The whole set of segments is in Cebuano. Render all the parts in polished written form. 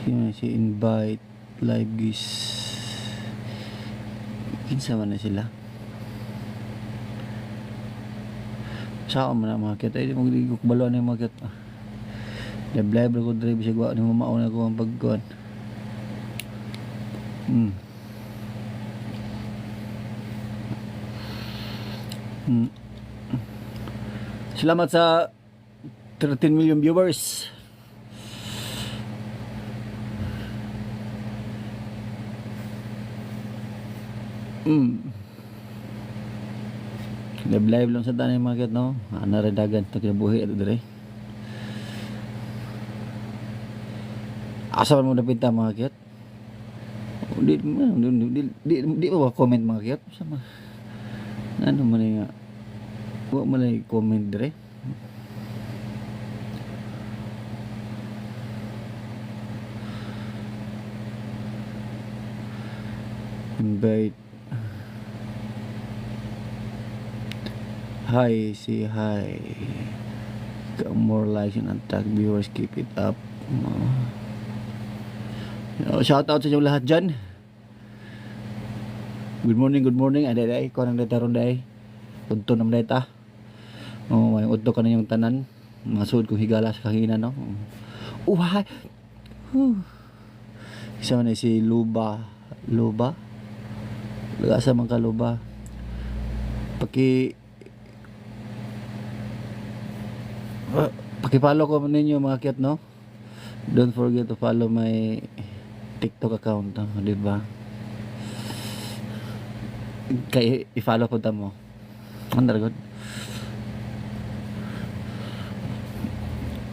Sino si invite live guys? Kinsa man na sila? Saan man na mga cute? Ay, di mo di ko kabalo na yung mga cute. Live live ko drive siya gwa ni mo mauna ko ang pagkuan. Salamat sa 13 million viewers. Live live lang sa tanay mga cute, no? Ana rin dagan ito kinabuhi ato dire. Asa man mo napinta mga cute? Di di di di, di ba comment mga cute? Sama. Ano man nga? Wa man lay comment dire. Invite. Hi, say hi. Got more likes and attack viewers. Keep it up. Shout out sa inyo lahat dyan. Good morning, good morning. Ay, day, day. Kuha ng data ron, day. Udto naman day ta. Oh, may udto ka na yung tanan. Mga suod kong higala sa kahina, no? Oh, hi. Whew. Isa man na si Luba. Luba? Asa man ka, Luba? Paki-follow ko ninyo mga cute, no? Don't forget to follow my TikTok account, no? Di ba? Kay i-follow ko ta mo. Ano good?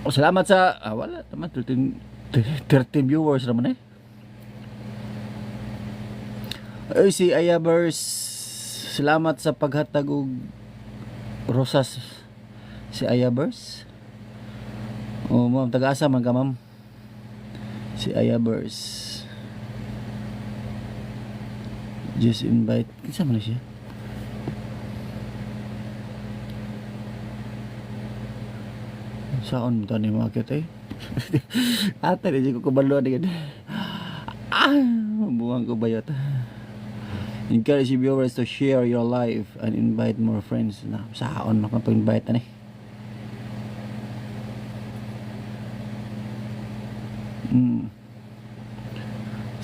Oh, salamat sa wala naman 13 viewers naman eh. Ay, si Ayabers, salamat sa paghatag og rosas si Ayabers. Oh, ma'am, taga-asa man ka, ma'am? Si Ayabers. Just invite. Kinsa man na siya? Saan mo tani mga cute eh? Ate, di ko kabalo ni. Ah, buwang ko bayot. Encourage your viewers to share your life and invite more friends. Na, saan makapag-invite na eh.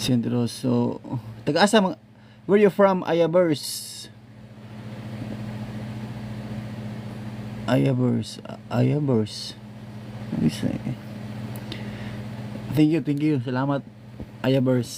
Sentro, so, taga-asa mga, where you from, Ayabers? Ayabers, Ayabers. Thank you, thank you. Salamat, Ayabers.